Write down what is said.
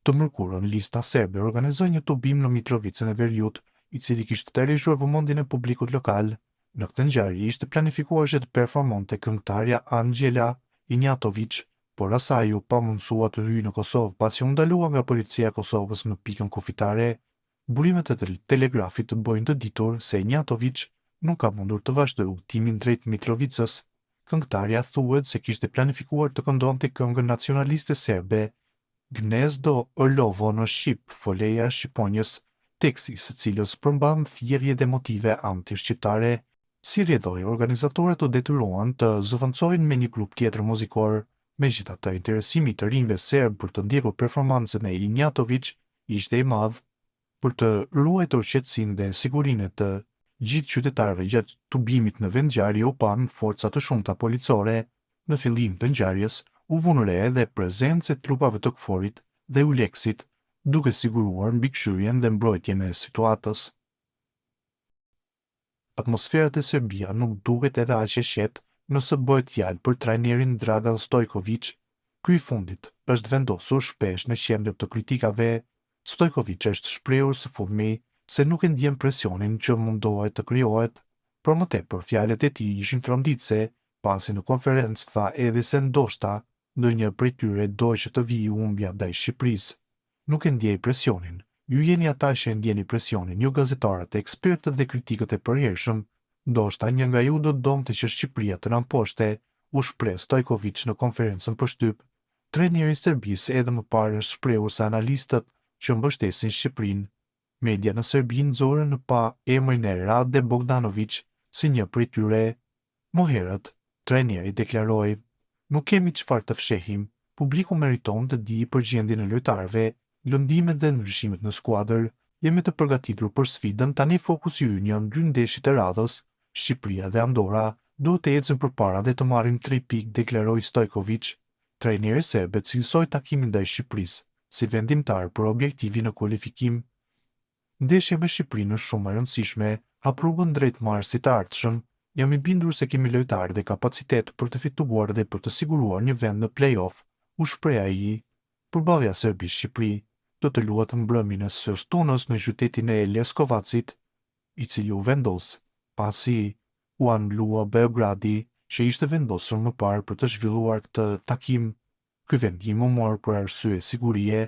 Të mërkurën, Lista Serbe organizoi një tubim në Mitrovicën e Veriut, i cili kishte tërhequr vëmendjen e publikut lokal. Në këtë ngjarje ishte planifikuar që të performonte këngëtarja Anxhela Injatoviq, por asaj iu pamundësua të hyjë në Kosovë pasi u ndalua nga Policia e Kosovës në pikën kufitare. Burimet e Telegrafit bëjnë të ditur se Injatoviq nuk ka mundur të vazhdojë udhëtimin drejt Mitrovicës. Këngëtarja thuhet se kishte planifikuar të këndonte këngën nacionaliste serbe Gnezdo Orlovo në shqip, Foleja e Shqiponjës, teksti i së cilës përmban thirrje dhe motive anti-shqiptare. Si rrjedhojë, organizatorët u detyruan të zëvendësojnë me një grup tjetër muzikor. Megjithatë, interesimi i të rinjve serbë për të ndjekur performancën e Injatoviq ishte i madh. Për të ruajtur qetësinë dhe sigurinë e të gjithë qytetarëve gjatë tubimit në vendngjarje u panë forca të shumta policore. Në fillim të ngjarjes u vunë re edhe prezencë e trupave të KFOR-it dhe EULEX-it, duke siguruar mbikëqyrjen dhe mbrojtjen e situatës. Atmosfera te Serbia nuk duket edhe aq e qetë nëse bëhet fjalë për trajnerin Dragan Stojkoviq. Ky i fundit është vendosur shpesh në qendër të kritikave. Stojkoviq është shprehur së fundmi se nuk e ndjen presionin që mundohet të krijohet. Për më tepër, fjalët e tij ishin tronditëse, pasi në konferencë tha edhe se ndoshta ndonjë prej tyre do që të vijë humbja ndaj Shqipërisë. Nuk e ndjej presionin. Ju jeni ata që e ndjeni presionin, ju gazetarët, ekspertët dhe kritikët e përhershëm. Ndoshta një nga ju do të donte që Shqipëria të na mposhte, u shpreh Stojkoviq në konferencën për shtyp. Trajneri i Serbisë edhe më parë është shprehur se analistët që mbështesin Shqipërinë, media në Serbi nxorën në pah emrin e Rade Bogdanoviq si një prej tyre. Më herët, trajneri deklaroi, Nuk kemi çfarë të fshehim, publiku meriton të dijë për gjendjen e lojtarëve, lëndimet dhe ndryshimet në skuadër. Jemi të përgatitur për sfidën, tani fokusi ynë janë dy ndeshjet e radhës, Shqipëria dhe Andorra, duhet të ecim përpara dhe të marrim tri pikë, deklaroi Stojkoviq. Trajneri serb e cilësoi takimin ndaj Shqipërisë si vendimtar për objektivin në kualifikim. Ndeshja me Shqipërinë është shumë e rëndësishme, hap rrugën drejt Marsit të ardhshëm. Jam i bindur se kemi lojtarë dhe kapacitet për të fituar dhe për të siguruar një vend në play-off, u shpreh ai. Përballja Serbi-Shqipëri do të luhet mbrëmjen e së shtunës në qytetin e Leskovacit, i cili u vendos pasi u anulua Beogradi që ishte vendosur më parë për të zhvilluar këtë takim. Ky vendim u mor për arsye sigurie.